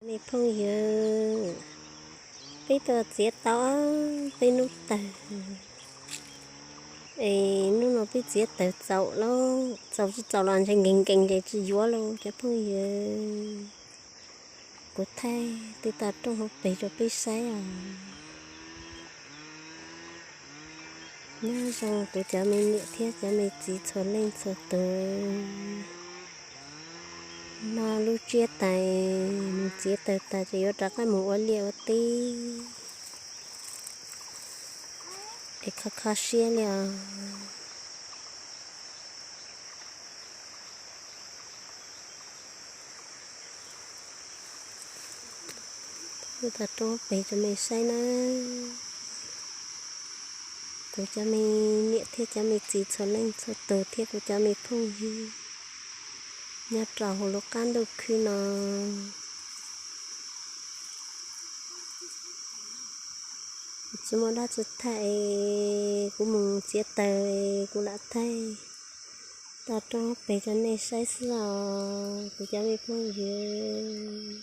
Me phooj ywg, peb tuaj txiav tau peb hnub tawg, es hnub no peb txiav tawg txaus lauj, txaus tsis txaus los ntshe nkees nkees ces tsis yuav lauj cov phooj ywg. Kuv thaij tej tag rooj hauv pes rau peb saib os. Nyob zoo kuv cov me niam thiab cov me txiv txhua leej txhua tus. No lub tsiab tais mus txiav tawg tas ces yuav rov qab mus ua liaj ua teb es kho kho siab li os. Thaij tag rooj pes rau me saib nawb. Kuv cov me niam thiab cov me txiv txhua leej txhua tus thiab kuv cov me phooj ywg nyob rau hauv lub qab ntuj khwb no, tsis muaj dab tsi thaij es kuv mus txiav tawg es kuv lam thaij tag rooj pes rau nej saib xwb os kuv cov me phooj ywg.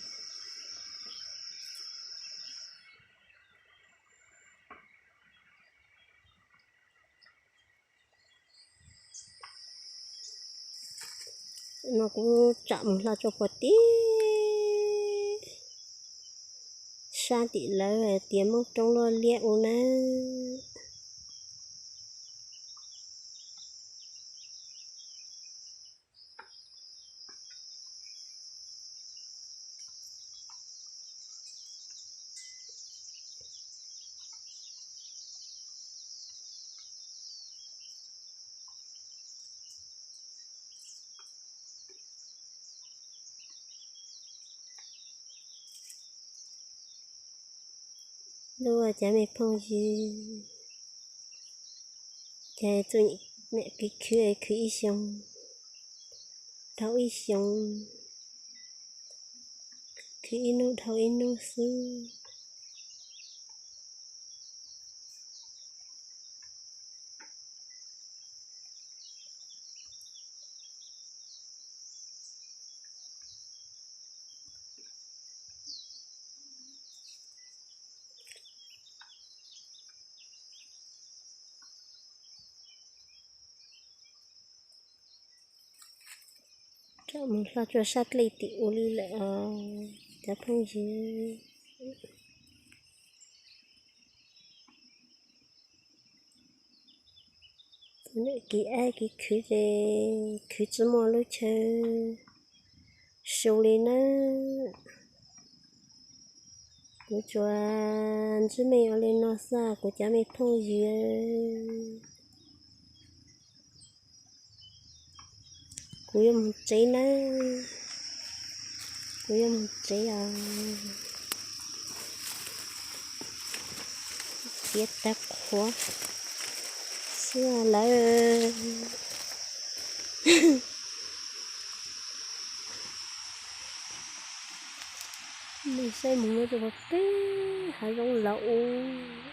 No kuv tsam mus hlo tso puag tim sab tim lawv hais tias Moob Roob Luaj Liab u nawb. Lub cov me phooj ywg, ces txuj niam kev khwv khwv ib xyoos dhau ib xyoos, khwv ib hnub dhau ib hnub xwb. Tsam mus hlo tso sab dlej tim ub li lawm os cov phooj ywg. Kev ab kev khwv ces khwv tsis muaj lub chaw su li nawb. Kuv tsuas ntsib me ua li no xwb kuv cov me phooj ywg. Kuv yuav mus tsev nawb, kuv yuav mus tsev os. Txiav tag qhuav xwb lawm. Nej saib mus no rau pem hav zoov laus ub.